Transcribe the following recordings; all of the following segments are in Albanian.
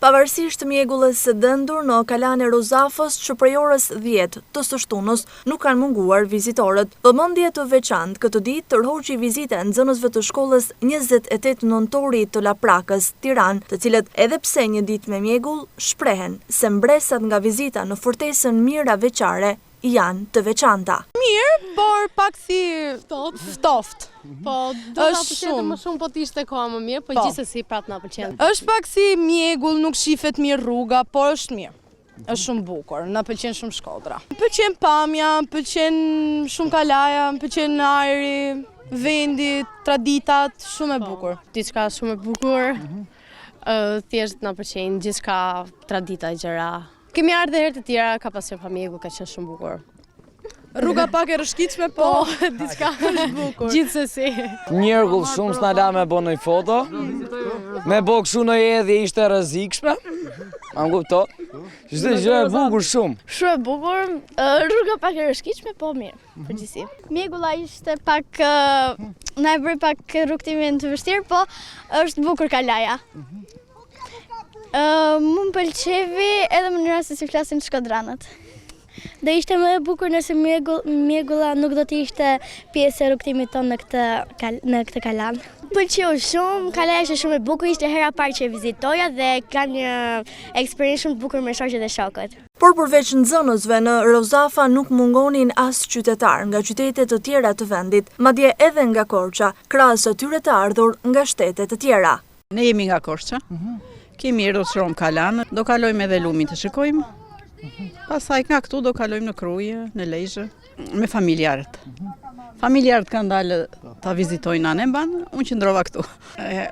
Pavarësisht mjegullës së dendur në Kalanë e Rozafës që prej orës 10 të së shtunës nuk kanë munguar vizitorët. Vëmendje të veçantë këtë ditë tërhoqi vizita e nxënësve të shkollës 28 Nëntori të Laprakës, Tiranë, të cilët edhe pse një ditë me mjegull, shprehen se mbresat nga vizita në fortesën mijëravjeçare janë të veçanta. Mirë, por pak si ftoft. Po, do na pëlqente më shumë po të ishte koha më mirë, po, po. gjithsesi prapë na pëlqen. Është pak si mjegull, nuk shifet mirë rruga, por është mirë. Është shumë bukur, na pëlqen shumë Shkodra. Më pëlqen pamja, më pëlqen shumë kalaja, më pëlqen ajri, vendi, traditat, shumë e po, bukur. Diçka shumë e bukur. Mhm. Thjesht na pëlqen gjithçka tradita gjëra. Kemi ardhur herë të tjera, ka pas qenë pa mjegull, ka qenë shumë bukur. Rruga pak e rrëshqitshme, po, po diçka është bukur. Gjithsesi. Mjegull shumë s'na la me bo një foto. Me bo kështu në hedhje ishte e rrezikshme. A më kupto? Çdo gjë e bukur shumë. Shumë e bukur, rruga pak e rrëshqitshme, po mirë, mhm. përgjithësi. Mjegulla ishte pak, na e bëri pak rrugëtimin të vështirë, po është bukur kalaja. Mhm. Mu më pëlqeu edhe mënyra se si flasin shkodranët. Do ishte më e bukur nëse mjegulla nuk do të ishte pjesë e rrugëtimit tonë në këtë në këtë kala. Pëlqeu shumë, kalaja ishte shumë e bukur, ishte hera e parë që e vizitoja dhe kam një eksperiencë shumë të bukur me shoqet dhe shokët. Por përveç nxënësve në Rozafa nuk mungonin as qytetarë nga qytete të tjera të vendit, madje edhe nga Korça, krahas atyre të ardhur nga shtete të tjera. Ne jemi nga Korça, kemi erdhur të shohim kalanë, do kalojmë edhe lumin të shikojmë, pastaj nga këtu do kalojmë në Krujë, në Lezhë, me familjarët. Familjarët kanë dalë ta vizitojnë anembanë, unë qëndrova këtu.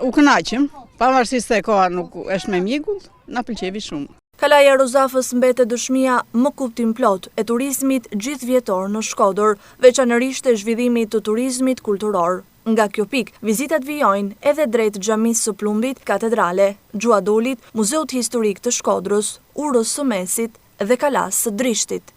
U kënaqëm, pavarësisht se koha nuk është me mjegull, na pëlqeu shumë. Kalaja e Rozafës mbetet dëshmia më kuptimplotë e turizmit gjithëvjetor në Shkodër, veçanërisht e zhvillimit të turizmit kulturor. Nga kjo pikë, vizitat vijojnë edhe drejt Xhamisë së Plumbit, Katedrale, Gjuhadolit, Muzeut Historik të Shkodrës, Urës së Mesit dhe Kalasë së Drishtit.